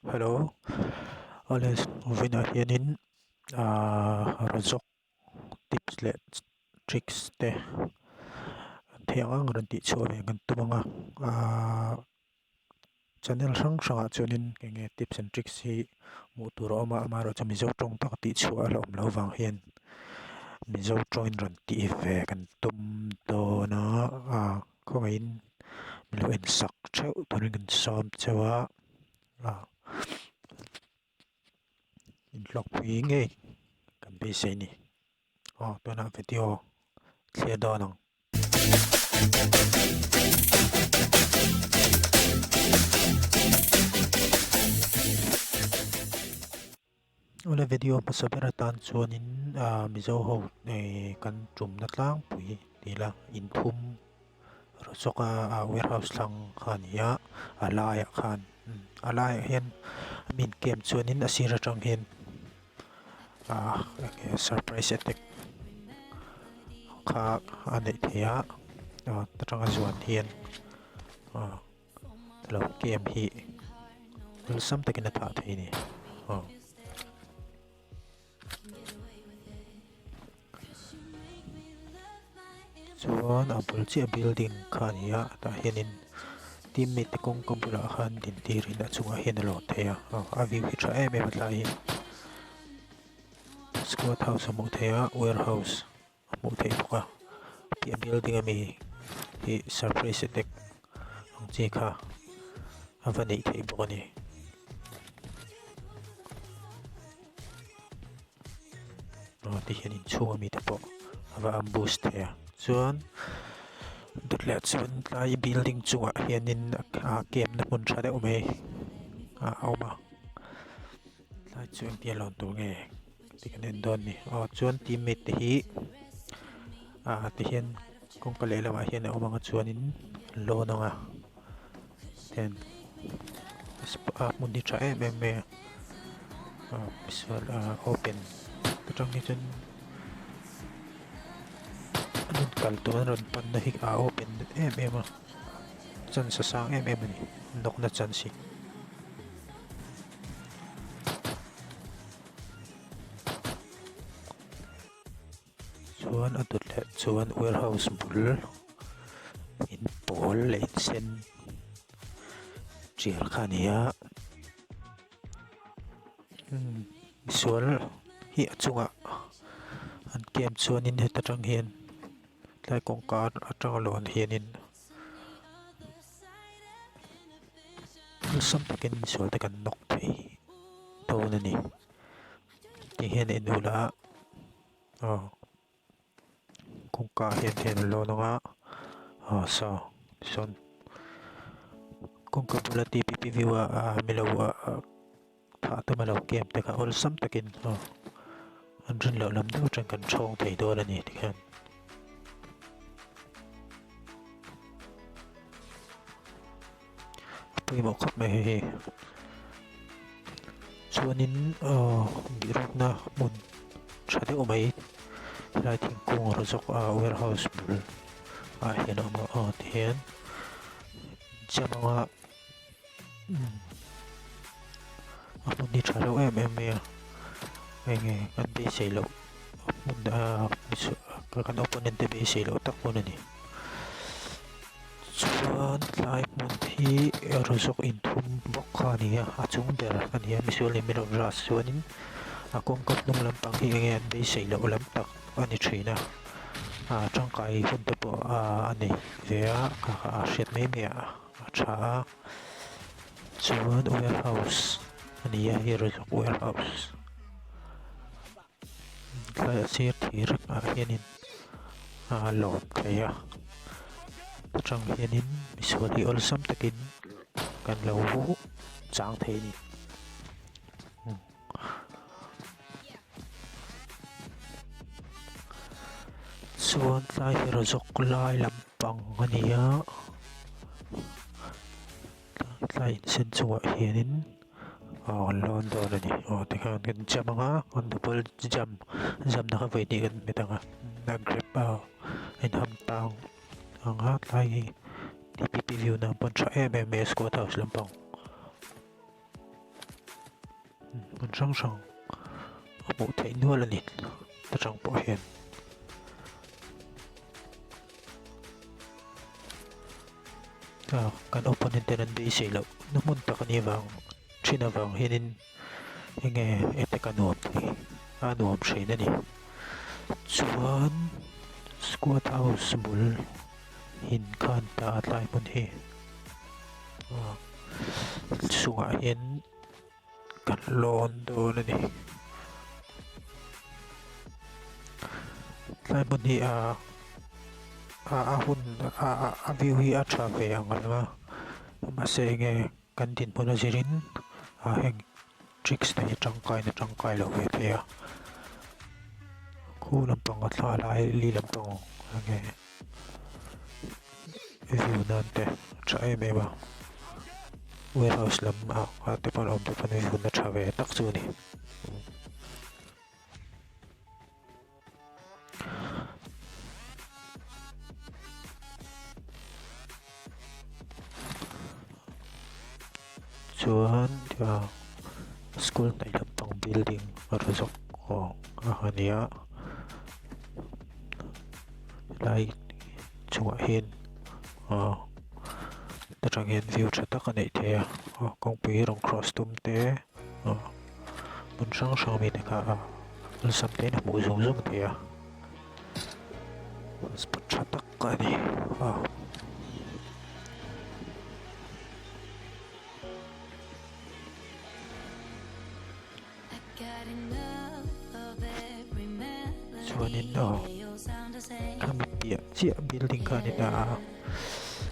Hello awle vawiinah hianin ahh rawzawk tips leh tricks te theih ang ang rawn tih chhuah ve kan tum ang a ahh channel hrang hrangah chuanin eng nge tips and tricks hi hmuh tur a awm a amaherawhchu mizo tawng tak tih chhuah a la awm loh avang hian mizo tawngin rawn tih ve kan tum dawn a ah khawngaihin min lo en sak theuh turin kan sawm cheu a ah inhlawkpui ngei kan beisei a ni aw tunah video thlir dawn ang. Awle video hmasa ber atan chuanin ah mizo ho eh kan tumna tlangpui ti ila inthum rawchawk a ah warehouse thlang kha a ni a a laiah khan a laiah hian mi in camp chuanin a sir atang hian ah enge surprise attack kha a neih theih a ah ta tanga zuan hian ah. Lo game hi awlsam takin a thah thei a ni aw. Chuan a bul chiah building kha a ni a tah hianin teammate te kawngka bulah khan din tirin a chungah hian a lawn thei a aw a view hi tha em em a tlai hi squad house a hmuh theih a warehouse. a hmuh theih bawk a piah building ami hi surprise attack ang chi kha a va neih theih bawk a ni. Aw ti hian inchhung ami te pawh a va ambush thei a chuan dawt leh chuan tlai building chungah hianin a camp na hmun tha deuh mai a awm a tlai chu engtia lawn tur nge. Ti kan en dawn a ni aw chuan teammate te hi ah ti hian kawngka lehlamah hian a awm ang a chuanin lawn ang a ten a hmun hi tha em em mai a ah misual ah open atang hi chuan an rawn kal tawh an rawn pan na hi a open em em a chance a sang em em a ni nawk na chance hi. Chuan a dawt leh chuan warehouse bul in pawl leh in sen tial kha a ni a umm misual hi a chungah an camp chuanin heta tang hian tlai kawngka atanga lawn hianin. Awlsam takin misual te kan nawk thei dawn a ni ti hian en ula aw kawngka ah hian hian a lawn ang a aw saw sawn kawngka bula t p p view a ah milo ah thah tum a lo camp te kha awlsam takin aw an rin loh lam deuh atang kan thawng thei dawn a ni tikhian. A pawimawh khawp mai hei hi chuanin aw bihrukna hmun tha deuh mai helai thingkung rawh zawk a warehouse bul ah hian a awm a aw tihian jam anga a hmun hi tha reuh em em mai a enge kan beisei loh hmun ah kan opponent te beisei loh tak hmun a ni. Chuan tlai hmun hi rawzawk inthum bawk kha a ni a a chung ber a ni a misual in min rawn rush chuanin a kawngka hnung lampang hi enge an beisei loh lam tak a ni thin a ah tangkai hun te pawh a nei ve a kha kha a hriat mai mai a a tha a chuan warehouse a ni a hei rawzawk warehouse. Tlai a sir thir ah hianin a lawm thei a atang hianin misual hi awlsam takin kan lo chang thei a ni. Chuan tlai hi rawzawk lai lampang a ni a tlai insen chungah hianin. Aw an lawn dawn a ni aw tikhan kan jump ang a kan double jump jump na kha vawi hnih kan hmet ang a a grip a inham tang ang a tlai hi t p p view na pawn tha em em mai a squad house lampang. Hmun hrang hrang a hmuh theih nual a ni ta tang pawh hian. Ah kan opponent ten an beisei loh na hmun tak a nih vang thin avang hianin enge attack a nuam thei a nuam thin a ni. Chuan squad house bul in khan ta a tlai hmun hi ah chungah hian kan lawn dawn a ni. Tlai hmun hi ah a hun a view hi a tha ve ang reng a mahse enge kan dinhmun a zirin ah heng tricks te hi tangkai na tangkai lo ve thei a khu lampang a thla lai li lampang enge view nan te a tha em em a warehouse lam ah te pawn awm te pawn view na tha ve tak chu a ni. Chuan school hnaih lampang building a rawn zawk a ni a helai chungah hian ah ta tang hian view tha tak a neih theih a kawngpui rawn cross tum te ah hmun hrang hrang mi te kha a awlsam te in a hmuh zung zung thei a spot tha tak a ni a. Chuanin aw khami piah chiah building kha a ni ta a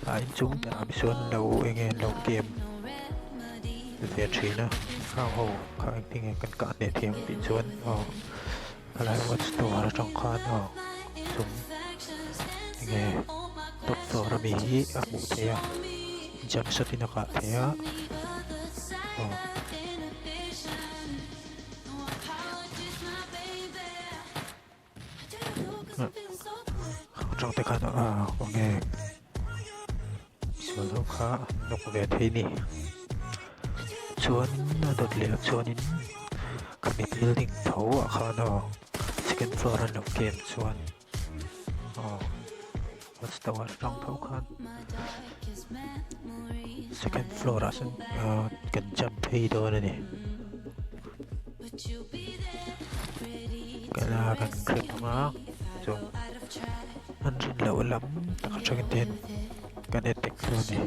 a inchung berah mi chuan lo eng nge lo game ve thin a khang ho kha engtin nge kan kah hneh thei ang tih chuan aw khalai watch tower atang khan aw chung eng nge top floor ami hi a hmuh theih a jump shot in a kah theih a aw. Atang te khan ah enge sual ho kha an nawk ve thei ni chuan a dawt leh ah chuanin khami building tho ah khan aw second floor an lo game chuan aw watch tower atang tho khan second floor ah sawn ah kan jump phei dawn a ni. Kala kan grip anga chuan an rin loh lam tak atangin te hian kan attack dawn a ni.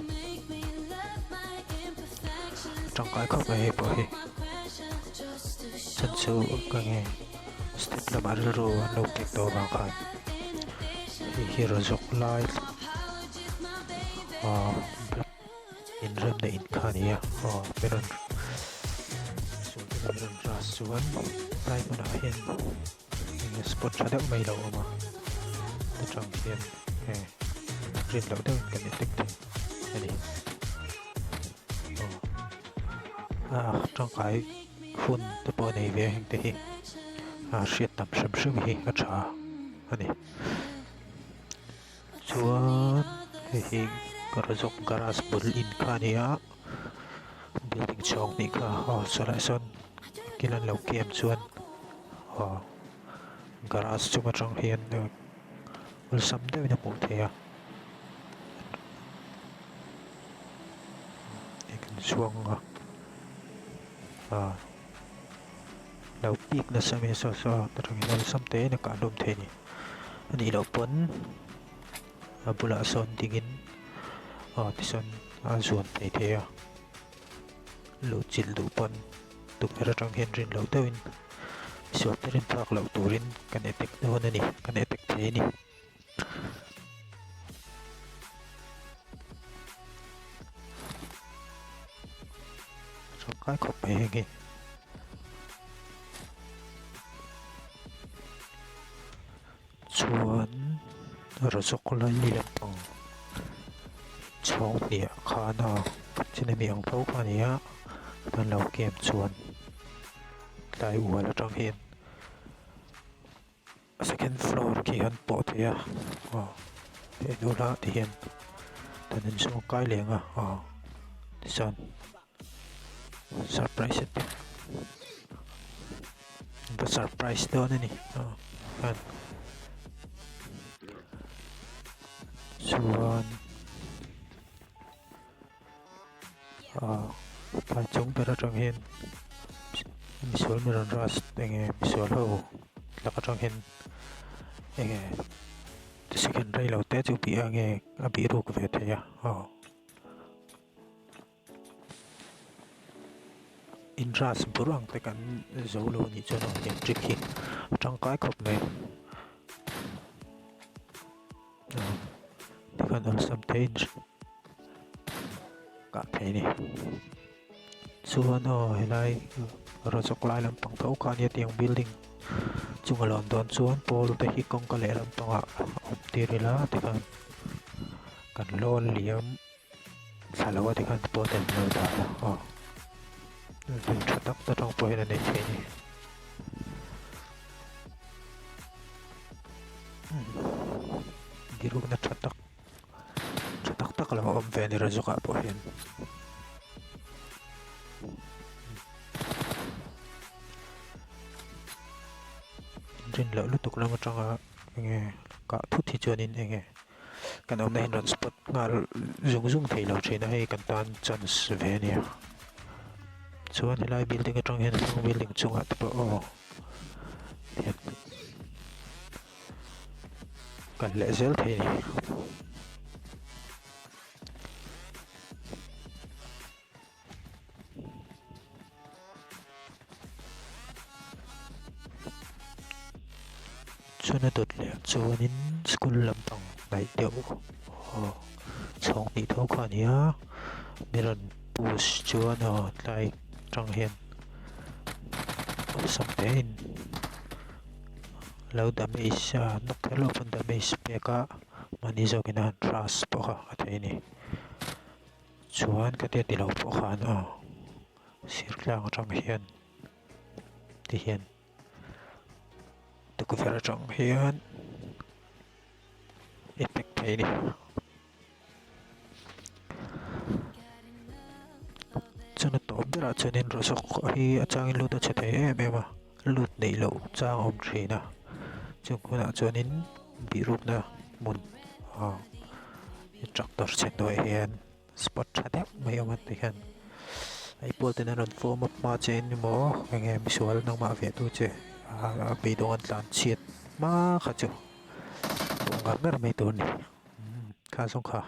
A tangkai khawp mai hei pawh hi chhan chu ka nge step lamah rilru an lo pek tawh avang khan hei hi rawn zawk lai ah inremna in kha a ni a aw min rawn min rawn rush chuan tlai hmunah hian enge spot tha deuh mai lo awm a ta tang hian hei rin loh deuhin kan attack thei a ni aw a tangkai hun te pawh a nei ve a heng te hi a hriat tam hrim hrim hi a tha a ni. Chuan hei hi Razawk garage bul in kha a ni a building chhawng hnih kha aw sawlai sawn kil an lo kem chuan aw garage chung atang hian awlsam deuhin a hmuh theih a hei kan chhuang a ah lo pik nasa mai a saw saw atangin awlsam te in a kah hlawm thei a ni. A nih loh pawn a bulah sawn dingin aw tisawn a zuan thei thei a, luh chilh duh pawn tukverh atang hian rin loh deuhin misual te rin phak loh turin kan attack dawn a ni, kan attack thei a ni. Tangkai khawp mai heng hi. Chuan Razawk Laili lampang chhawng hniah khan a chin ami ang tho kha a ni a an lo game chuan tlai ual atang hian second floor khi an pawh thei a aw hei nula ti hian dan in zawng kai leng a aw tichuan surprise attack. Va surprise dawn a ni aw khan chuan ah tlai chung ber atang hian misual mi rawn rush enge misual ho lak atang hian enge second rei lo te chu bih a nge a bih ruk ve thei a aw. Interest bur ang te kan zo lo anih chuan ang tiang trick hi a tangkai khawp mai. Tikhan awlsam theiin kah thei a ni. Chuan aw helai rawchawk lai lampang tho kha ania tiang building chunga lawn dawn chuan pawl te hi kawngka leh lampangah a awm tir ila tikhan kan lawn liam. Thla lo a tikhan pawh tel lo dah a aw view tha tak te tang pawh hian a nei thei a ni birukna tha tak tha tak tak a lo awm ve a ni Razuk ah pawh hian. Rin loh lutuk lam atanga enge kah thut hi chuanin enge. Kan awmna hian rawn spot nghal zung zung thei lo thin a, hei kan tan chance ve a nia. Chuan helai building atang hian hnung building chungah te pawh aw hian kal leh zel thei a ni. Chuan a dawt leh chuanin school lampang hnaih deuh aw chhawng hnih tho kha a ni a ni rawn push chuan aw tlai atang hian awlsam te in lo damage a nawk kher loh pawn damage pek a mahni zawkin a han rush pawh kha a thei a ni. Chuan ka tia tilo pawh khan aw sir tlang atang hian ti hian tukverh atang hian i pack thei a ni. Chuan a tawp berah chuanin rawzawk hi a changin lut a chhe thei em em a lut neih loh chang a awm thin a chung hunah chuanin bihrukna hmun ah Tractor chhe hnuaiah hian spot tha deuh mai a awm a tihian hei pawl ten an rawn form up hma che in emaw eng nge misual nangmah ve tu che a beidawng an tlan chhiat hma kha chu duh ngar ngar mai tur a ni kha zawng kha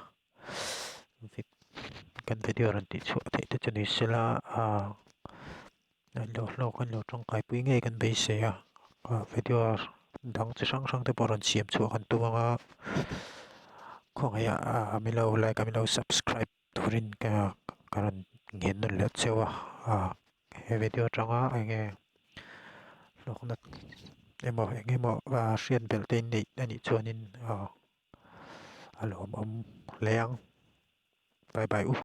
kan video rawn tih chhuah theih te chu ni sela ah an lo hlawk an lo tangkaipui ngei kan beisei a video dang chi hrang hrang te pawh rawn siam chhuah kan tum ang a khawngaih ah min lo like a min lo subscribe turin ka ka rawn ngen nawn leh cheu a he video atanga eng nge hlawkna emaw eng emaw hriat belh te in neih anih chuanin a lawmawm hle ang bye bye u.